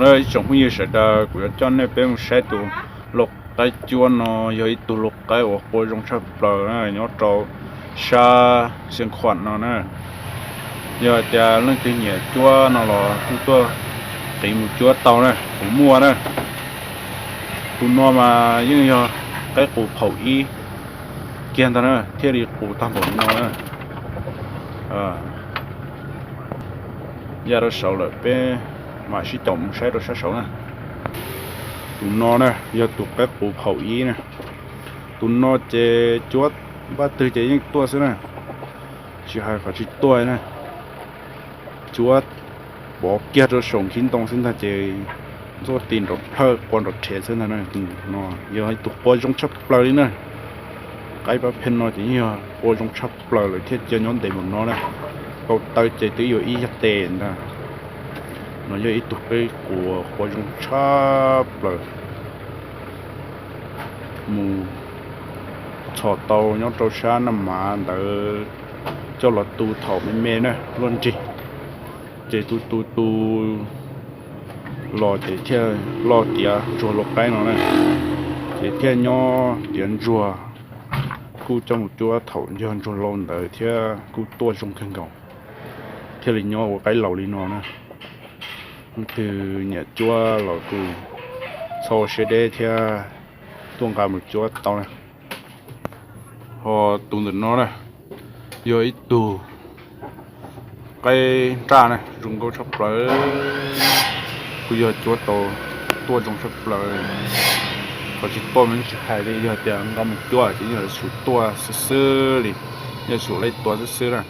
Ib tsoom phooj ywg sawv daws, kuv yuav coj nej peb mus saib tus lau qaib cuab no, yog ib tug lau qaib uas qua zoo tshaj plaws na, nyob rau sab Xeev Khuam no na. Yog tias leej twg nyiam cuab no los kuj tuaj qiv mus cuab tau na, kuv muaj na. Tus no mas yeej yog qaib qus phaum ib kiag ntag na, thiaj li qus tag npaum li no na. Ya rau saud lawm, peb mam sib caum mus saib rau sab saud na. Tus no na yog tus qaib qus phaum ib na. Tus no ces cuab npaj twg ces yeej tuaj xwb na, tsis hais qhov tsis tuaj na. Cuab pov kiag rau saum nkhib ntoo xwb ntag ces ntxuaj ti nrov plhawj qua nrov rhev xwb ntag na. Tus no yog ib tug qua zoo tshaj plaws li na. Qaib pab pheej no ces yeej yog qua zoo tshaj plaws lawm thiaj cia nyob ntev npaum no na. Tau taw ces twb yuav ib yag tes ntag. No yog ib tug qaib qus qua zoo tshaj plaws, mus txhom tau nyob rau sab Naj Mav ntawd, coj los tu thaum me me na, luaj nrig. Ces tu tu tu los ces thiaj loj tiav ntsuag lau qaib no na. Ces thiaj nyob tiav ntsuag, kuj coj mus cuab thaum yog ntsuag lau ntawd thiab kuj tuaj zoo kawg nkaus, thiaj li nyob ua qaib laus li no na. Leej twg nyiam cuab los kuj txhob ua siab deb thiab tuaj nqa mus cuab tau na. Ho tus ntawm no na, yog ib tug qaib nraj na, zoo nkauj tshaj plaws, kuj yog cuab tau tuaj zoo tshaj plaws. Qhov tsis tuaj mas tsis hais li, yog tias nqa mus cuab ces yeej yuav tsum tuaj xwb xwb li, yeej yuav tsum laib tua xwb xwb na.